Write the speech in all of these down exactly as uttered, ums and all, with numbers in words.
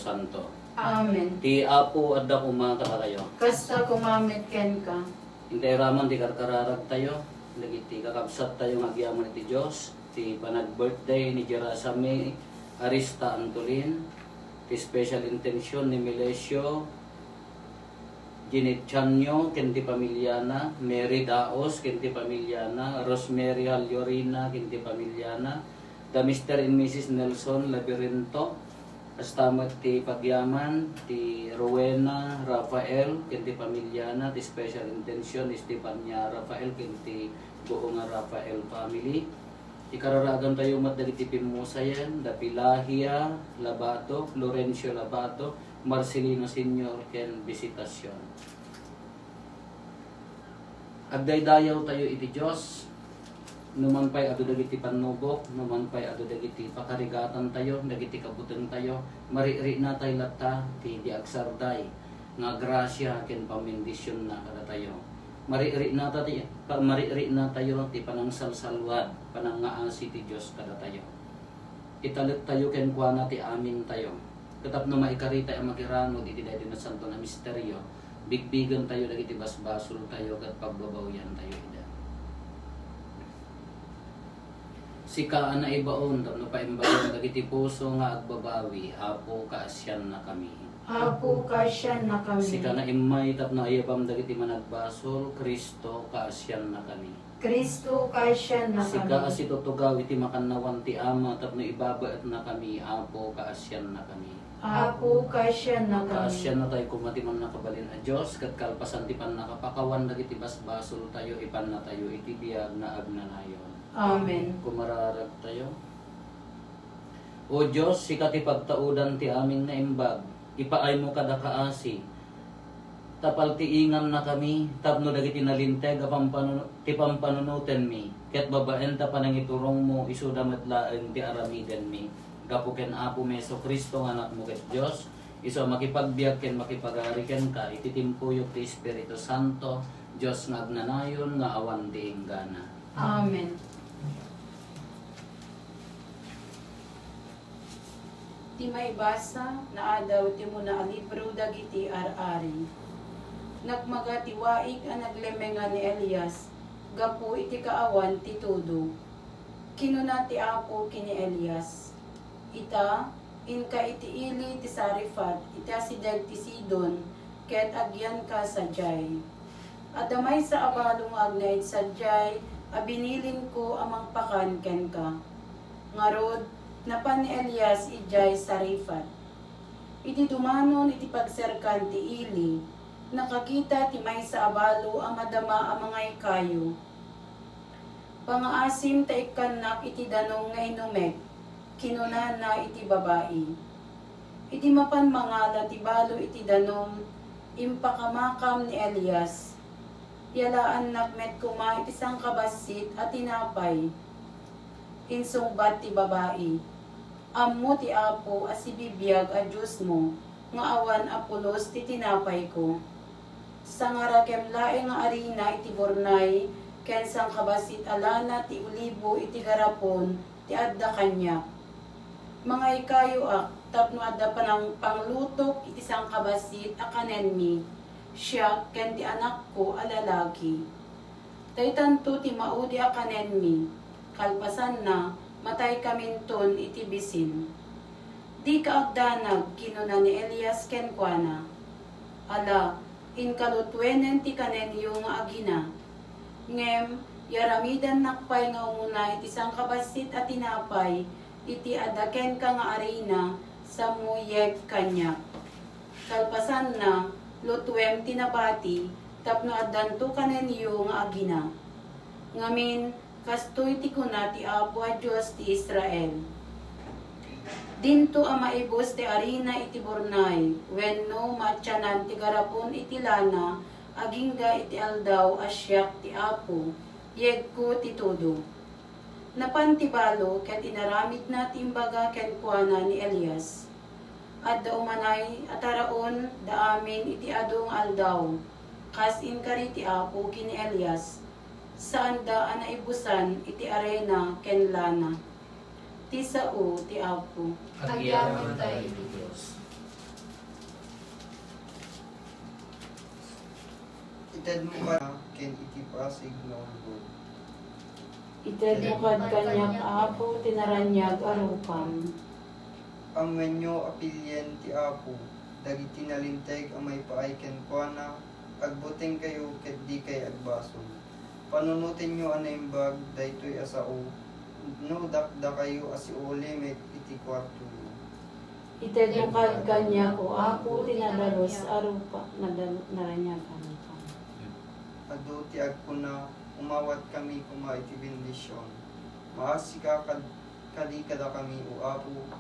Santo. Amen. Ti Apo adda koma kadakayo. Kasta koma met kenka. Intay raman ti karkararagtayo, dagiti kakabsattayo nga agyaman iti Dios, ti panag-birthday ni Jerasami Arista Antolin, ti special intention ni Melesio Ginitianio ken ti pamiliana, Mary Daos ken ti pamiliana, Rosemary Hallorina ken ti pamiliana, da Mister and Missus Nelson Laberinto, kasta met ti pagyaman ti Rowena Rafael ken ti pamiliana, ti special intention ni Stefania Rafael ken ti buo nga Rafael family. Ikararagantayo met dagiti pimmusayen, da Pilahia Labato, Florencio Labato, Marcelino Senior ken Visitacion. Agdaydayawtayo iti Dios, numan pay adu dagiti pannubok, numan pay adu dagiti pakarigatantayo, dagiti kabutengtayo, maririnatay latta ti di agsarday nga grasia ken pamendisionna kadatayo. Maririnata ti, pa-, maririnatayo ti panangsalsalwad, panangngaasi ti Dios kadatayo. Italettayo kenkuana ti amintayo. Ket tapno maikaritayo a makiranud iti daytoy nasanto a misterio, bigbigentayo dagiti basbasoltayo ket pagbabawiantayo ida. Sika a naibaon tapno paimbagan dagiti puso nga agbabawi, Apo, kaasiannakami. Apo, kaasiannakami. Sika nga immay tapno ayabam dagiti managbasol, Cristo, kaasiannakami. Cristo, kaasiannakami. Sika a situtugaw iti makannawan ti Ama tapno ibabaetnakami, Apo, kaasiannakami. Apo, kaasiannakami. Kaasiannatay koma ti Mannakabalin a Dios, ket kalpasan ti pannakapakawan dagiti basbasoltayo, ipannatayo iti biag nga agnanayon. Amen. Kumararagtayo. O Dios, sika ti pagtaudan ti amin nga imbag, ipaaymo kada kaasi, ta paltiingannakami tapno dagiti nalinteg a pampanu-, ti pampanunotenmi, ket babaen ta panangiturongmo, isuda met laeng ti aramidenmi. Gapu ken Apomi Jesu-Cristo nga Anakmo ket Dios, isu a makipagbiag ken makipagari kenka iti timpuyog ti Espiritu Santo, Dios nga agnanayon nga awan ti inggana. Amen. Ti maibasa nga adaw ti umuna a libro dagiti ar-ari. Nagmaga ti waig a naglemengan ni Elias gapu iti kaawan ti tudo. Kinuna ti Apo ken ni Elias, "Ita, inka iti ili ti Sarefat iti asideg ti Sidon, ket agyanka sadiay. Adda maysa a balo nga agnaed sadiay a binilinko a mangpakan kenka." Ngarud, napan ni Elias idiay Sarefat. Idi dumanon iti pagserkan ti ili, nakakita ti maysa a balo a madama a mangaykayo. "Pangaasim ta ikkannak iti danum nga inumek," kinunana iti babai. Idi mapan mangala ti balo iti danum, impakamakam ni Elias. "Yalaannak met koma iti sangkabassit a tinapay." Insungbat ti babai, "Ammo ti Apo a sibibiag a Diosmo nga awan a pulos ti tinapayko. Sangarakem laeng nga arina iti burnay ken sangkabassit a lana ti olibo iti garapon ti adda kaniak. Mangaykayoak tapno adda panang-, panglutok iti sangkabassit a kanenmi, siak ken ti anakko a lalaki. Daytanto ti maudi a kanenmi, kalpasanna, mataykaminton iti bisin." "Dika agdanag," kinuna ni Elias kenkuana. "Ala, inka lutuenen ti kanenyo nga agina. Ngem yaramidannak pay nga umuna iti sangkabassit a tinapay iti adda kenka nga arina, sa mo yeg kaniak. Kalpasanna, lutuem ti nabati tapno addanto kanenyo nga agina. Ngamin, kastoy ti kuna ti Apo a Dios ti Israel: Dinto a maibus ti arina iti burnay wenno maatianan ti garapon iti lana agingga iti aldaw a siak ti Apo, yegko ti tudo." Napan ti balo ket inaramidna ti imbaga kenkuana ni Elias. Adda umanay a taraon da amin iti adu nga aldaw, kas inkari ti Apo ken ni Elias, saanda a naibusan iti arina ken lana. Ti sao ti Apo. Agyamanen tayo iti Dios. Itedmo kad ken iti pasig nga ulbod. Itedmo kad kaniak, Apo, ti naraniag a rupam. Ammoenyo a pilien ti Apo, dagiti nalinteg a maipaay kenkuana, agbutengkayo ket dikay agbasol. Panunotenyo a naimbag daytoy a sao, no dakdakayo a siulimek iti kuartoyo. Itedmo kad kaniak, O Apo, ti nadalus a rupa, nadal-, naraniag a rupa. Adu ti agkuna, umawatkami koma iti bendision. Maasika kad-, kadi kadakami, O Apo,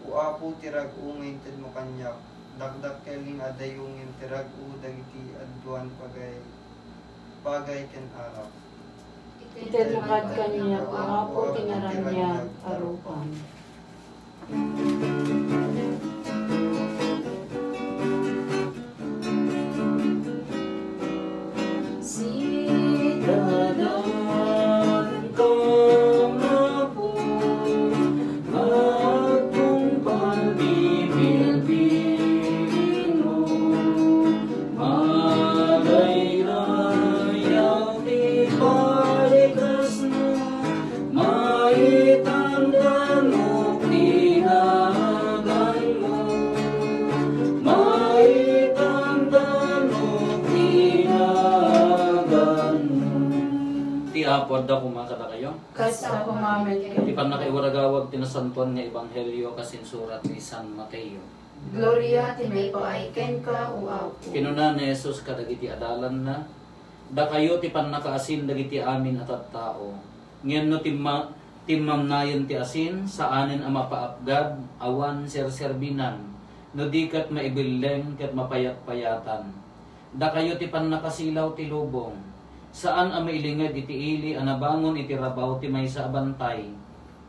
O Apo, ti rag-o nga intedmo kaniak, dakdakkel nga adayo ngem ti rag-o dagiti aduan pagay, pagay ken arak. Itedmo kad kaniak, O Apo, ti naraniag a rupam. Sidadan kang Apo, agtungpal ti bilbilin mo. Madaydayaw ti balikasmo, maitantanok ti naganmo. Maitantanok ti naganmo. Ti Apo adda koma kadakayo. Kasta koma met kenka. Ti pannakaiwaragawag ti nasantoan nga ebanghelio kas insurat ni San Mateo. Gloria ti maipaay kenka, O Apo. Kinuna ni Jesus kadagiti adalanna, "Dakayo ti pannakaasin dagiti amin a tattao. Ngem no timma-, timmamnayen ti asin, saanen a mapaapgad, awan serserbinan, no di ket maibelleng ket mapayatpayatan. Dakayo ti pannakasilaw ti lubong. Saan a mailinged iti ili a nabangon iti rabaw ti maysa a bantay.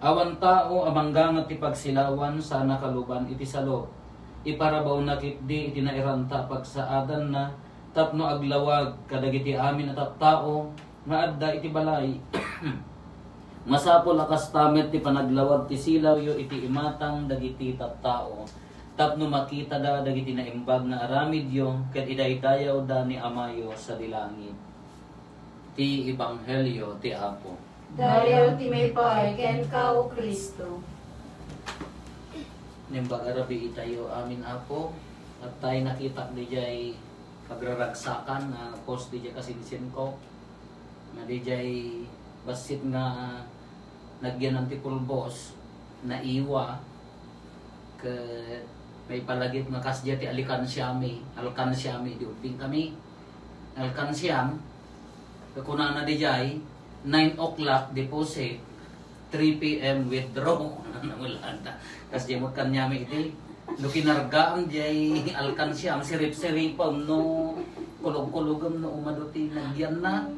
Awan tao a manggangat ti pagsilawan sana kaluban iti salop. Iparabawna ketdi iti nairanta a pagsaadanna tapno aglawag kadagiti amin a tattao nga adda iti balay." Masapul a kasta met ti panaglawag ti silawyo iti imatang dagiti tattao, tapno makitada dagiti naimbag nga aramidyo ket idaydayawda ni Amayo sadi langit. Ti Ebanghelio ti Apo. Dayaw ti maipaay kenka, O Cristo. Naimbag a rabii itayo amin, Apo. Ket tay nakitak didiay kagraragsakan nga post didiay kasinsinko. Nga didiay bassit nga nagyanan ti pulbos, naiwa, ket maipalagip nga kasdiay ti alkansiami, alkansiami, idi ubbing kami. Alkansiam, ket kunana didiay, nine o'clock deposit, three P M withdraw. Namulanta. Kasdiay met kaniami idi. No kinargaam diay alkansiam, sirip-siripem no kulog-kulogem no umadu ti nagyanna.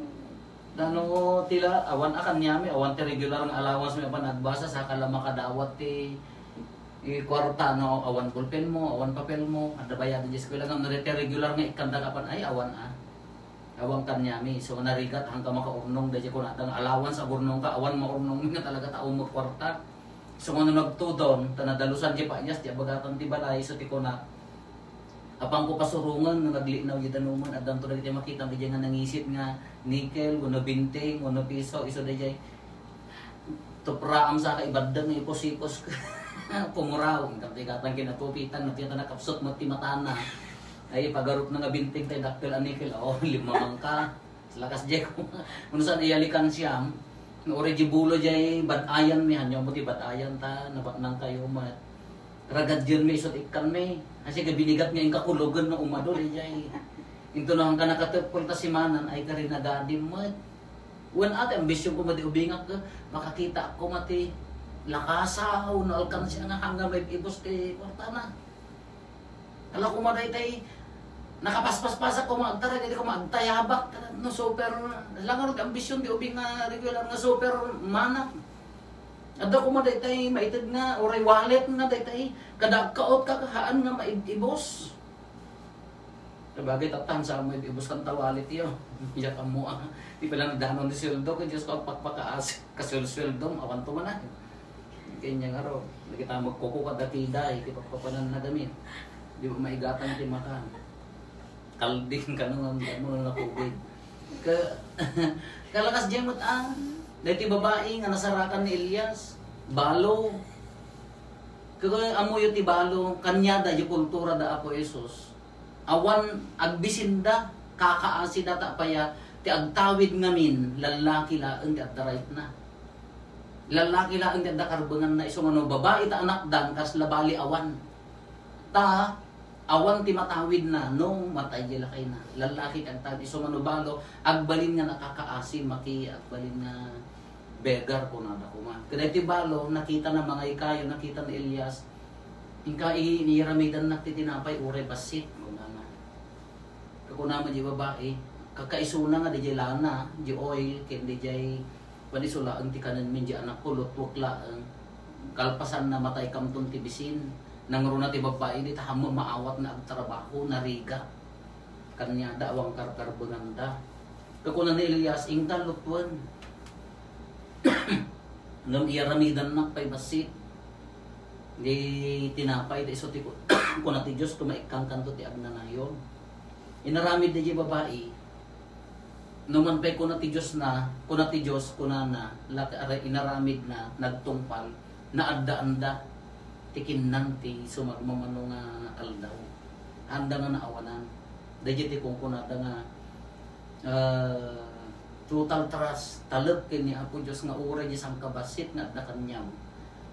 Dano ti la-, awan a kaniami, awan ti regular nga allowance mi a panagbasa, saka la makadawat ti, i, kuarta, no, awan bulpen mo, awan papel mo, adda bayad ti eskwela ngem no di ti regular nga ikkanda kapan, ay, awan a. Awan kaniami, so narigat, hangka makaurnong, daydi kunada nga allowance, agurnong ka, awan maurnong mi nga talaga ta umot kuarta. So, ngano nagtudon, ta nadalusan ti payas, ti abagatan ti balay, so ti kuna, apangko pasurongen no naglinaw diay danuman, addanto dagiti makitam idiay nga nangisit nga nickel, wenno binting, wenno piso, isu daydiay tupraam saka ibaddeng nga ipus-ipus. Pumuraw, intan ti gatang kinatupitan, napiyatan nakapsut met ti matana. Ay, pagarupna nga binting tay dakkel a nickel, o, limmamanka. Lakas diay ko. Uno saan iyalikan siyam. No, uri di bulo diay bad-ayan mi, hanyo mo ti bad-ayan ta, nabatnang kayo met. Ragad yun mi, isut ikkan mi. Kasi binigat nga inka kulogen no umado, diay. Into no hangka nakateppel ta simanan, ay kari nagadim met. Wen ate, ambisyon ko madi ubingak, makakita ko mati lakasa, no alkansiya nga hangga may ibus ti kwartana. Ala, koma daytay, nakapaspaspasa koma agtaray, daydi koma agtayabak, no super, langar ti ambisyon ti ubing nga regular nga super mana. Adda koma daytay, maited nga, uray wallet nga daytay, kada agkaot ka, haan nga maibos. Sabagay, tatang sa mo, ibos kan ta wallet yo. Yak amo, ah. Di pala nagdanon ni sweldo ko, Diyos ko, agpakpakaas, kasulsweldom, awan to man, ah. Kanya nga ro, nakita mo, kuko ka dati, day, ti pagpapanan na gamit. Di ba maigatan ti mata? Kalding ka nung ang mo na COVID. Ka-, kalakas diay met a, daytoy babai nga nasarakan ni Elias, balo. Kaya ammoyo ti balo, kaniada diay kultura da Apo Jesus. Awan agbisinda, kakaasida ta apay a, ti agtawid ngamin, lallaki laeng ti adda right na. Lallaki laeng ti adda karbenganna, isu nga no babai ta anakdan, kasla bali awan. Ta, awan ti matawidna no matay diay lakayna. Lallaki ti agtawid, isu nga no balo, agbalin nga nakakaasi, maki, agbalin nga beggar, kunada koma. Kadaytoy balo, nakitana mangaykayo, nakitana ni Elias, inka i-, iniramidannak ti tinapay, uray bassit, kunana. Kakuna met diay babai, kakaisuna nga diay lana, diay oil, ken diay Wen isu laeng ti kanenmi diay anakko, lutwek laeng. Kalpasanna, mataykamton ti bisin. Nangruna ti babbai, dita hammo maawatna agtrabaho, narigat. Kaniada, awan karkarbenganda. Kakuna ni Elias, "Inka, lutwen." Ngem iyaramidannak pay bassit. Di tinapay, di isu ti ku-, kuna ti Dios, kumaikkankanto ti agnanayon. Inaramid diay babai, No man pay kuna ti Dios na, kuna ti Dios, kunana, lak-, ara-, inaramidna, nagtungpal, naaddaanda ti kinnan ti sumagmamano nga aldaw. Haanda nga naawanan. Daydiay ti kunkunada nga, ah, total trust, talek ken ni Apo Dios nga uray diay sangkabassit nga adda kaniam.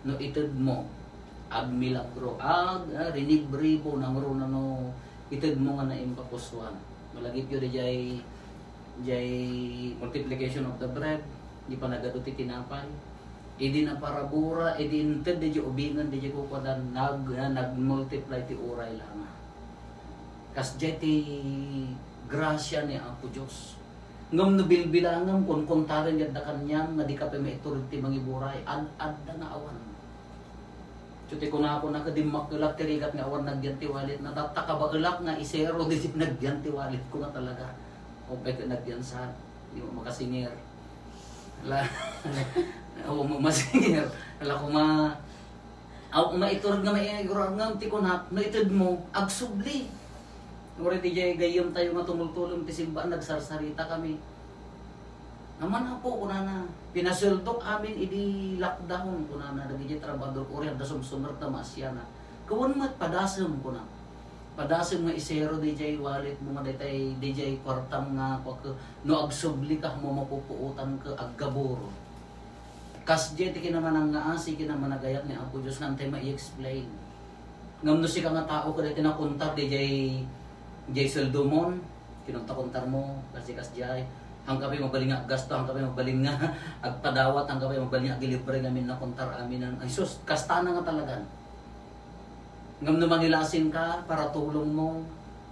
No itedmo, agmilagro, ag-, ah, rinibribo, nangruna no itedmo nga naimpapusuan. Malagipyo diay, diay multiplication of the bread, di panagadu ti tinapay. Idi naparabura, idi inted diay ubingen, diay kukuadan, nag-, nag-multiply ti uray lana. Kasdiay ti grasia ni Apo Dios. Ngem no bilbilangem, kunkuntaren diay adda kaniam nga dika pay maitured ti mangiburay, ad-adda nga awan. Iti kunakon a, dimmakkelak ti rigat nga awan nagyan ti wallet na, tatta kabaelak nga isero diay nagyan ti wallet ko nga talaga. O pwede nagyan sa, di mo makasinger. La, o, ma-, masinger. Ala, kuma, aw, maiturod nga maigurang ngam ti kunak, no itedmo, agsubli. Uray ti diay gayyemtayo nga tumultulem ti simbaan, nagsarsarita kami. Aman, Apo, kunana, pinasueldok amin idi lockdown, kunana, dagiti trabahador, uray adda sumsumer ta maasiana. Kawan met, padasem, kuna. Padasem nga isero diay wallet mo nga daytay, diay kuartam nga, kuak-, no agsubli ka, mo mapupuotan ka, aggabur. Kasdiay ti kinamanangngaasi, kinamanagayat ni Apo Dios, nga antay ma-i-explain. Ngem no sika nga tao, kadagiti nakuntar, diay, diay sueldomon, kinunta-kuntar mo, kasi kasdiay, hangkapi mabalin nga aggasto, hangkapi mabalin nga agpadawat, hangkapi mabalin nga agilibre ngamin nakuntar amin. Ay sus, kastana nga talagan. Ngem no mangilasing ka, para tulong mo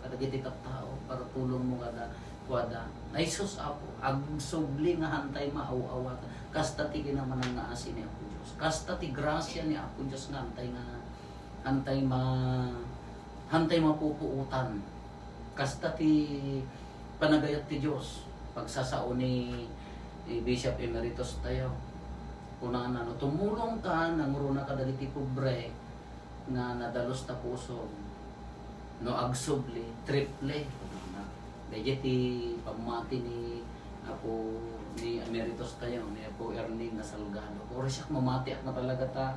kadagiti tattao, para tulong mo kada kuada. Ay sus, Apo, agsubli nga hantay maaw-awat. Kasta ti kinamanangngaasi ni Apo Dios. Kasta ti grasia ni Apo Dios nga hantay nga, hantay ma-, hantay mapupuotan. Kasta ti panagayat ti Dios. Pagsasao ni, ni Bishop Emeritus tayo. Kunana, no tumulong ka, nangruna kadagiti pobre, nga nadalus ta pusom. No agsubli, triple. Daydiay ti pammati ni Apo, ni Emeritus tayo, ni Apo Erning nga Salgado. Uray siak mamatiak nga talaga ta,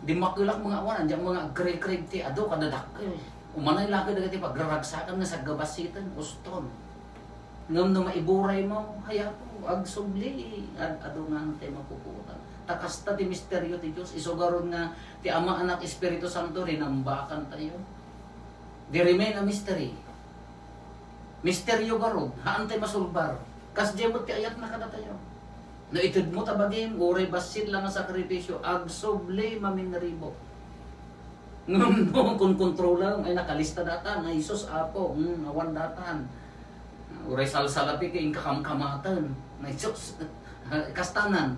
dimmakkelak mga awan, diay mga agkregkreg ti adu, kadadakkel. Umanay lagi dagiti pagraragsakan nga saggabassiten, uston. Ngem no maiburay mo, ay Apo, agsubli, ad-, adu nga hantay mapupuotan. Ta kasta ti misterio ti Dios, isu garud nga ti Ama, Anak, Espiritu Santo, rinambakan tayo. Di remain a mystery. Misterio garud, haantay masulbar. Kasdiay met ti ayatna kadatayo. No itedmo ta bagim, uray bassit la nga sakripisio, agsubli, maminribo. Ngem no kunkontrolam, ay nakalista datan, ay sus, Apo, mm, awan datan. Uray salsalapi ket inka kamkamaten. Ay sus, kastanan.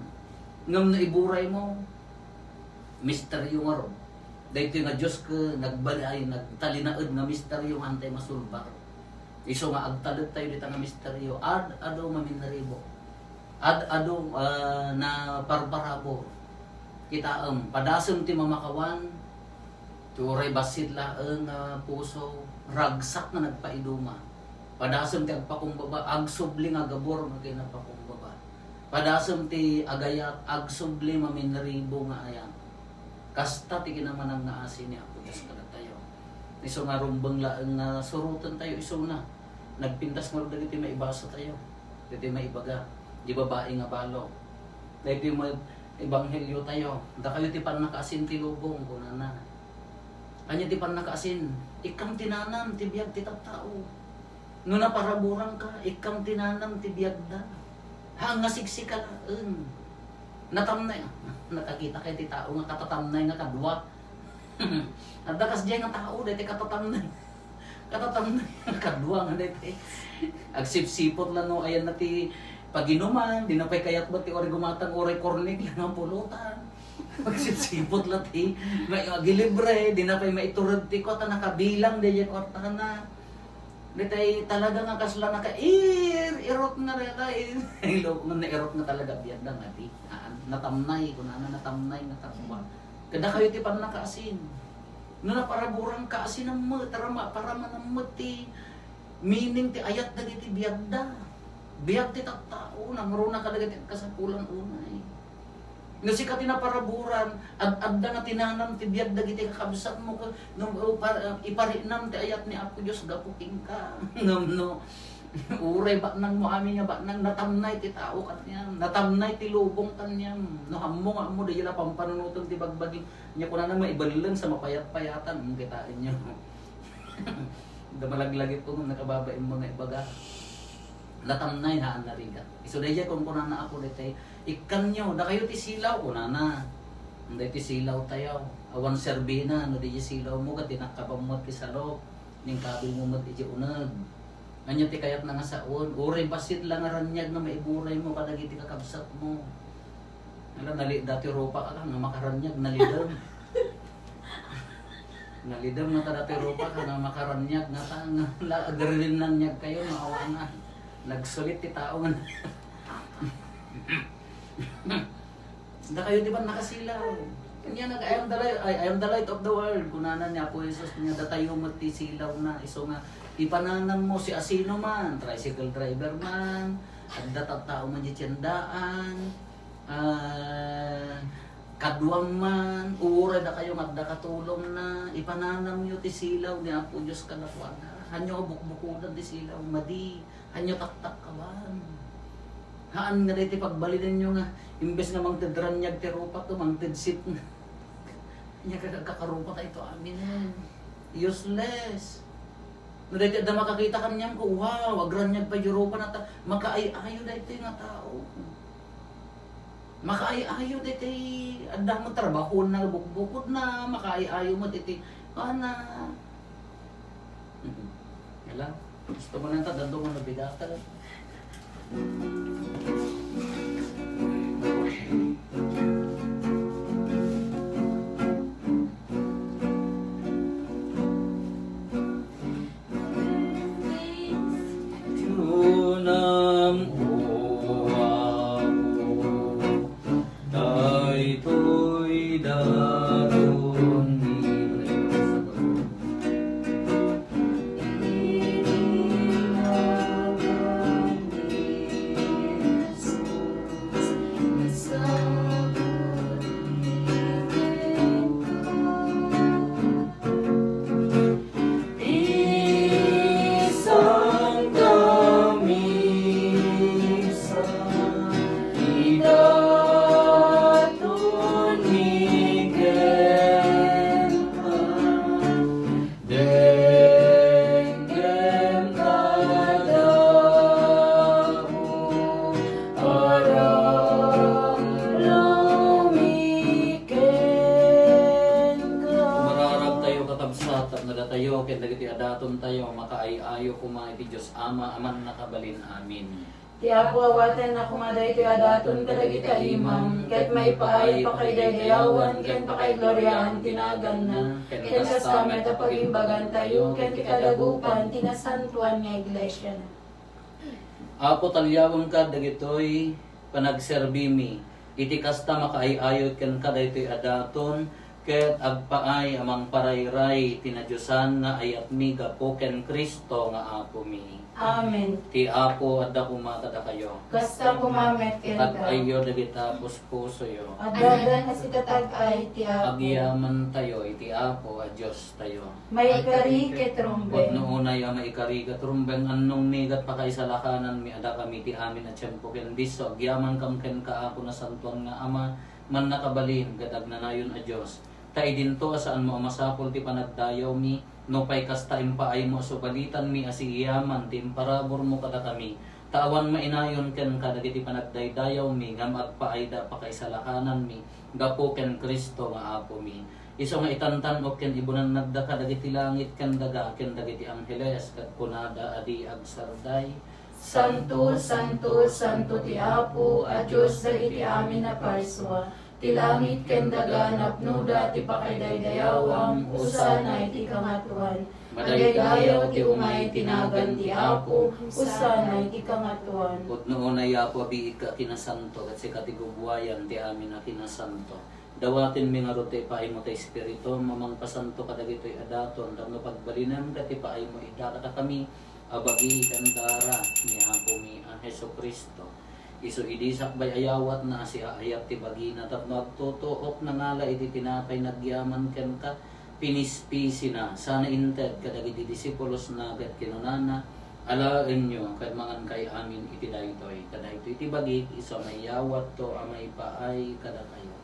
Ngem no iburay mo, misteryo ngarud. Daytoy nga Dios ket nagbali-, ay, nagtalinaed nga misteryo nga hantay masulbar. Isu nga agtalek tayo dita nga misteryo, ad-adu maminribo. Ad-adu, ah, naparparabur. Kitaem, padasem ti mamakawan, ti uray bassit laeng nga puso, ragsak nga nagpaiduma. Padasem ti agpakumbaba, agsubli nga gabur nga kinapakumbaba. Padasem ti agayat, agsubli maminribo nga ayat. Kasta ti kinamanang nga asi ni Apo Dios kadatayo. Isu nga rumbeng laeng nga surotentayo isuna. Nagpintas ngarud dagiti maibasatayo. Dagiti maibaga. Di babai nga balo. Dagiti ma-, ebangheliotayo. Dakayo ti pannakaasin ti lubong, kunana. Ania ti pannakaasin? Ikkam ti nanam ti biag ti tattao. No naparaburanka, ikkam ti nanam ti biagda. Haan nga siksika laeng. Natamnay, nakakita kay ti tao nga katatamnay nga kadua. Adda kasdiay nga tao, daytoy katatamnay. Katatamnay nga kadua nga daytoy. Agsipsipot la no ayanna ti paginuman, di na pay kayat met ti uray gumatang, uray kornik la nga pulutan. Agsipsipot la ti, may agilibre, di na pay maitured ti kuarta, nakabilang daydiay kuartana. Daytoy talaga nga kasla nakair-irot nga daytoy. Ilo, nga nairot nga talaga biagda nga di. Haan, natamnay, kunana, natamnay nga kadua. Kadakayo ti pannakaasin. No naparaburanka, asinam met, parama-, paramanam met ti meaning ti ayat dagiti biagda. Biag ti tattao, nangruna kadagiti agkasapulan unay. No sika ti naparaburan, ad-adda nga tinanam ti biag dagiti kakabsatmo, ket no, o, par-, iparinam ti ayat ni Apo Dios gapu kenka. Ngem no, uray baknangmo amin nga baknang, natamnay ti tao kaniam, natamnay ti lubong kaniam. No ammo nga ammo, daydiay la pampanunoten ti bagbagim. Nia kunana, maibelleng sa mapayat-payatan, kitaenyo. Da malaglagipko ngem nakababain mo nga ibaga. Natamnay haan narigat. Isu daydiay kunkunana Apo daytoy, ikkanyo, dakayo ti silaw, kunana. Daytoy silawtayo. Awan serbina, no daydiay silawmo, ket di nakabammo ti salok. Ning kabilmo met idiay uneg. Ania ti kayatna nga sawen? Uray bassit la nga raniag nga maiburaymo kadagiti kakabsatmo. Ala, nali-, dati rupa ka nga makaraniag, nalidem. Nalidem nga ta dati rupa ka nga makaraniag nga ta, nga la-, agririnaniag kayo, maawana. Nagsulit ti tao nga. Dakayo ti pannakasilaw. Kaniana nga, "I am the light, I, I am the light of the world," kunana ni Apo Jesus, nga datayo met ti silaw na. Isu nga, ipananam mo si asino man, tricycle driver man, adda tattao man di tiendaan, ah, kaduam man, uray dakayo nga adda katulongna, ipananamyo ti silaw ni Apo Dios kadakuada. Hanyo bukbukodan ti silaw, madi. Hanyo taktakkaban. Haan nga daytoy pagbalinenyo nga imbes nga mangted raniag ti rupato, mangted sip na. Ania ka-, kakarupa ta ito amin. Useless. No daytoy adda makakita kaniam ko, wow, agraniag pay di rupa na ta, makaay-ayo daytoy nga tao. Makaay-ayo daytoy adda met trabahona, bukbukod na, makaay-ayo met iti, ana. Mm-mm. Hala, gusto mo na ta, dadto mo nabigatan. Tunam, O Apo, daytoy daton ni Isan kami sa idaton ni kenka. Denggen kadaku, para lumikenka. Umararag tayo, kakabsat, tapno datayo ken dagiti adaton tayo makaay-ayo koma iti Dios Ama a mannakabalin. Amen. Ti Apo awatenna koma daytoy a daton kadagiti imam, ket maipaay pakaidaydayawan ken pakaigloriaan ti naganna, ken kasta met a pagimbagantayo ken ti kadagupan ti nasantoan nga iglesiana. Apo, taliawenka dagitoy panagserbimi, iti kasta makaay-ayo kenka daytoy a daton, Ket agpaay a mangparayray ti nadiosan nga ayatmi gapu ken Cristo nga Apomi. Amen. Ti Apo adda koma kadakayo. Kasta koma met kenka. Tag-ayyo dagita puspusoyo. Addadan a sitatag-ay ti Apo. Agyamantayo iti Apo a Diostayo. Maikari ket rumbeng. Pudno unay a maikari ket rumbeng, annongmi ket pakaisalakananmi a dakami ti amin a tiempo ken disso, agyamankam kenka, Apo, nasantoan nga Ama, mannakabalin ket agnanayon a Dios. Ta idinto a saanmo a masapul ti panagdayawmi, nupay kasta, impaaymo a subalitanmi a siyaman ti imparaburmo kadakami, ta awan mainayon kenka dagiti panagdaydayawmi, ngem agpaayda a pakaisalakananmi gapu ken Cristo nga Apomi. Isu nga itantan-ok ken ibunannagda kadagiti langit ken daga ken dagiti angheles, ket kunada a di agsarday, Santo, santo, santo ti Apo a Dios dagiti amin a parsua. Ti langit ken daga napnoda ti pakaidaydayawan, Hosanna iti kangatoan. Madaydayaw ti umay ti nagan ti Apo, Hosanna iti kangatoan. Pudno unay, Apo, a biigka a kinasanto, ket sika ti gugwayan ti amin a kinasanto. Dawatenmi ngarud ti ipaaymo ti Espiritum a mangpasanto kadagitoy a daton tapno pagbalinem ket ipaaymo ida kadakami a bagi ken dara ni Apomi a Jesu-Cristo. Isu idi sakbay a yawatna a siaayat ti bagina tapno agtutuok nangala iti tinapay nagyaman kenka, pinispisina, sana inted kadagiti disipulosna ket kinunana, "Alaenyo ket mangankay amin iti daytoy, ta daytoy ti bagik isu a mayawatto a maipaay kadakayo."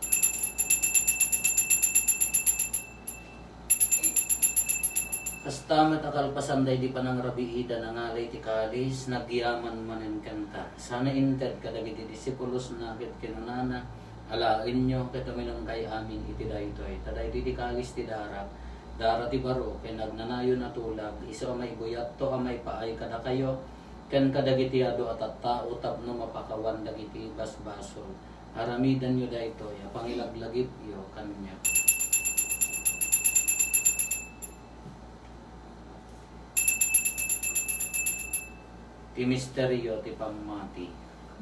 Kasta met a kalpasan daydi panangrabiida, nangala iti kalis, nagyaman manen kenka. Sana inted kadagiti disipulosna ket kinunana, "Alaenyo ket uminumkay amin iti daytoy, ta daytoy ti kalis ti darak, dara ti baro ken agnanayon a tulag, isu a maibuyatto a maipaay kadakayo ken kadagiti adu a tattao tapno mapakawan dagiti basbasol. Aramidenyo daytoy a pangilaglagipyo kaniak." Ti misterio ti pammati.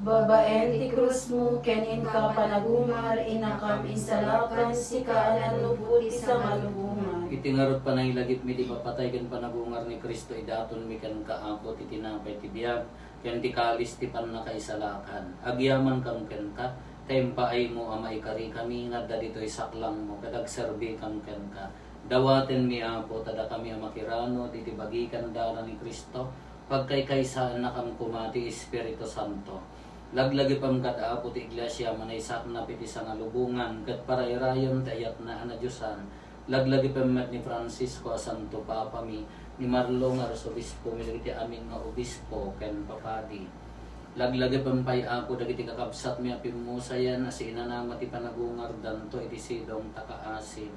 Babaen ti krusmo ken inka panagungar, inakam insalakan, sika a nannubbot ti sangalubongan. Iti ngarud panangilagipmi ti papatay ken panagungar ni Cristo, idatonmi kenka, Apo, ti tinapay ti biag ken ti kalis ti pannakaisalakan. Agyamankam kenka, ta impaaymo a maikarikami nga adda ditoy saklangmo ket agserbikam kenka. Dawatenmi, Apo, ta dakami a makiranud iti bagi ken dara ni Cristo, pagkaykaysaennakam koma ti Espiritu Santo. Laglagipem kad, Apo, ti Iglesia a manaysaknap iti sangalubongan ket parayrayem ti ayatna a nadiosan. Laglagipem met ni Francisco a Santo Papami, ni Marlon nga Arsobispomi, dagiti amin nga obispo ken papadi. Laglagipem pay, Apo, dagiti kakabsatmi a pimmusayan a siinanama ti panagungardanto iti sidong ta kaasim.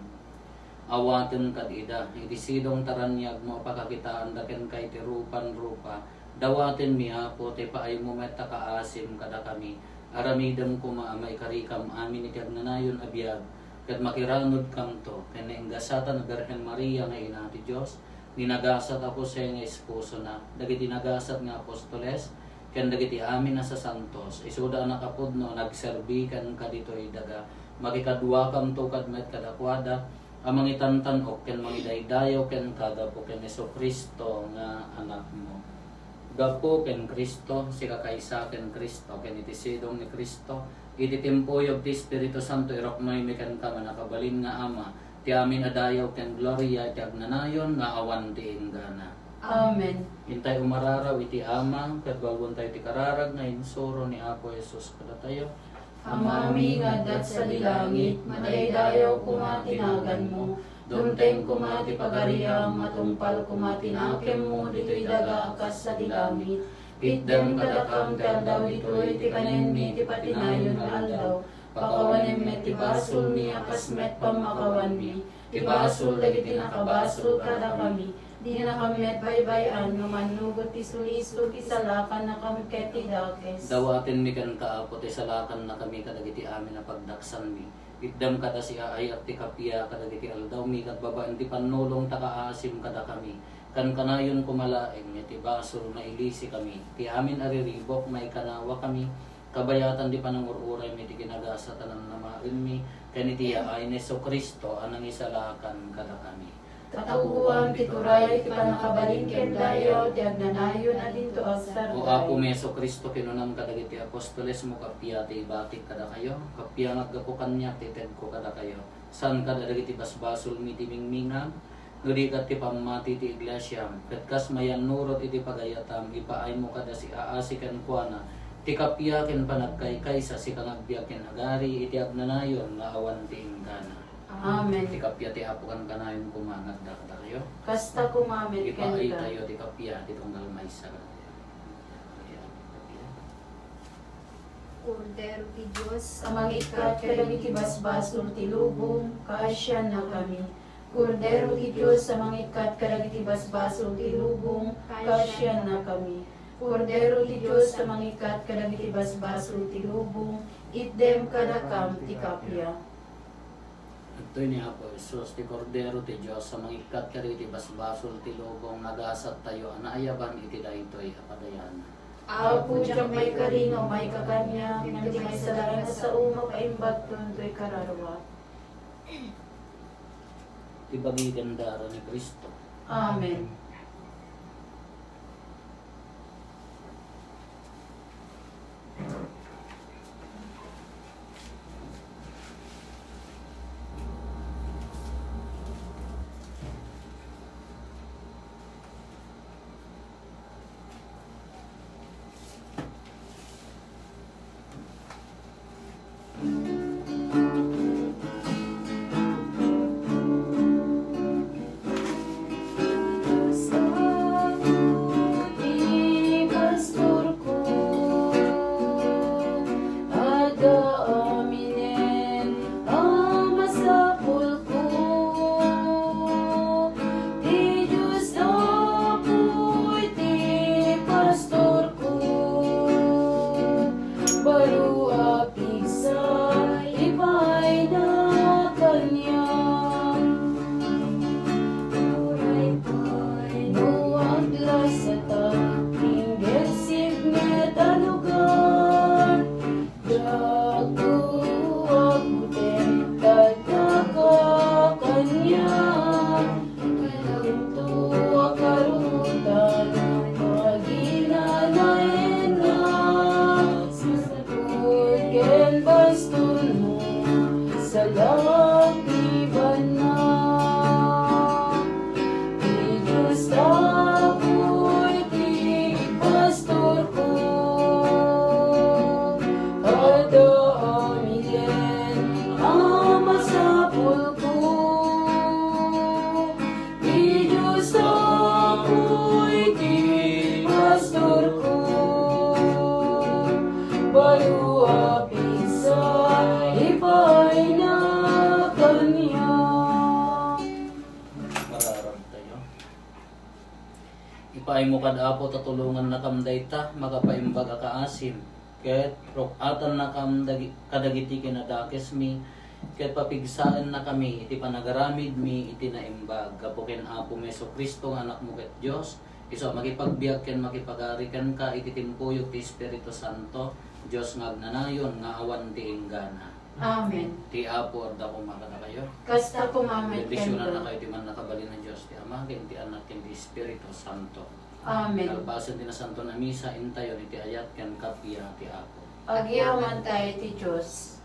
Awatem kad ida, iti sidong ta raniagmo a pakakitaanda kenka iti rupan rupa, dawatenmi, Apo, ti paaymo met a kaasim kadakami. Aramidem koma a maikarikam amin iti agnanayon a biag, ket makiranudkamto ken naingasatan a Birhen Maria nga Ina ti Dios, ni nagasat a Jose nga esposona, dagiti nagasat nga apostoles, ken dagiti amin a sasantos, isuda a nakapudno a nagserbi kenka ditoy daga. Makikaduakamto kad met kadakuada a mangitantan-ok ken mangidaydayaw kenka gapu ken Jesu-Cristo nga Anakmo. Gapu ken Cristo, sika kaysa ken Cristo, ken iti sidong ni Cristo, iti timpuyog ti Espiritu Santo, iruknoymi kenka, mannakabalin nga Ama, ti amin a dayaw ken gloria iti agnanayon nga awan ti inggana. Amen. Intay umararaw iti Ama, ket bagbontayo ti kararag nga insuro ni Apo Jesus kadatayo. Amami nga adda sadi langit, madaydayaw koma ti naganmo. Dumteng koma ti pagariam, matungpal koma ti nakemmo ditoy daga a kas sadi langit. Itdem kadakam ti aldaw ditoy ti kanenmi ti patinayon nga aldaw. Pakawanem met ti basolmi a kas met pammakawanmi ti basol dagiti nakabasol kadakami. Dinakam met baybay-an nga mannugot ti sulisog, isalakannakam ket ti dakes. Dawatenmi kenka, Apo, ti salakannakami kadagiti amin a pagdaksanmi. Itdem kada siaayat ti kappia kadagiti aldawmi, ket babaen ti pannulong ta kaasim kadakami. Kankanayon koma laeng nga iti basol mailisikami. Ti amin a riribuk, maikanawakami, Kabayatan ti panangur-uraymi iti kinagasat a namnamaenmi ken iti yaay ni Jesu-Cristo a nangisalakan kadakami. Katakuam ti turay ti pannakabalin ken dayaw ti agnanayon a dinto agsardeng. O Apomi Jesu-Cristo, kinunam kadagiti apostolesmo, kappia ti ibatik kadakayo, kappia nga aggapu kaniak ti itedko kadakayo. Saan kadagiti basbasolmi ti mingmingam, no di ket ti pammati ti iglesiam, ket kas mayannurot iti pagayatam, ipaaymo kada siaasi kenkuana ti kappia ken panagkaykaysa, sika nga agbiag ken agari iti agnanayon nga awan ti inggana. Amen. Ti kappia ti Apo kankanayon koma nga adda kadakayo. Kasta koma met kenka. Ipaaytayo ti kappia ti tunggal maysa kadakayo. Kordero ti Dios a mangikkat kadagiti basbasol ti lubong, kaasiannakami. Kordero ti Dios a mangikkat kadagiti basbasol ti lubong, kaasiannakami. Kordero ti Dios a mangikkat kadagiti basbasol ti lubong, itdem kadakam ti kappia. Adtoy ni Apo Jesus, ti Kordero ti Dios a mangikkat kadagiti basbasol ti lubong, nagasattayo a naayaban iti daytoy a padayanan. Apo, diak maikari nga umayka kaniak, ngem ti maisalakan a sao mapaimbagton toy kararuak. Ti bagi ken dara ni Cristo. Amen. Ti Dios dapay ti pastorko, baro a pigsa, ipaayna kaniak. Uray pay no aglasatak, inggelsib met a lugar. Diakto a buteng, tadka kaniak. Diakto a karutan, aginanaennak. Sakud ken bastonmo, salak ti bannak. Ti Dios dapay ti pastorko, adda amin a masapulko. Ti Dios dapay ti pastorko, baro a pigsa, ipaayna kaniak. Mararag tayo. Ipaaymo kad Apo ta tulongannakam dayta makapaimbag a kaasim, ket ruk-atannakam dagi-, kadagiti kinadakesmi, ket papigsaennakami iti panagaramidmi iti naimbag. Gapu ken Apomi Jesu-Cristo nga Anakmo ket Dios, isu a makipagbiag ken makipagari kenka iti timpuyog ti Espiritu Santo, Dios nga agnanayon nga awan ti inggana. Amen. Ti Apo adda koma kadakayo. Kasta koma met kenka. Bendisyonannakayo ti mannakabalin a Dios, ti Ama, ken ti Anak, ken ti Espiritu Santo. Amen. Kalpasen ti Nasanton a Misa, intayon iti ayat ken kappia ti Apo. Agyamankami iti Dios.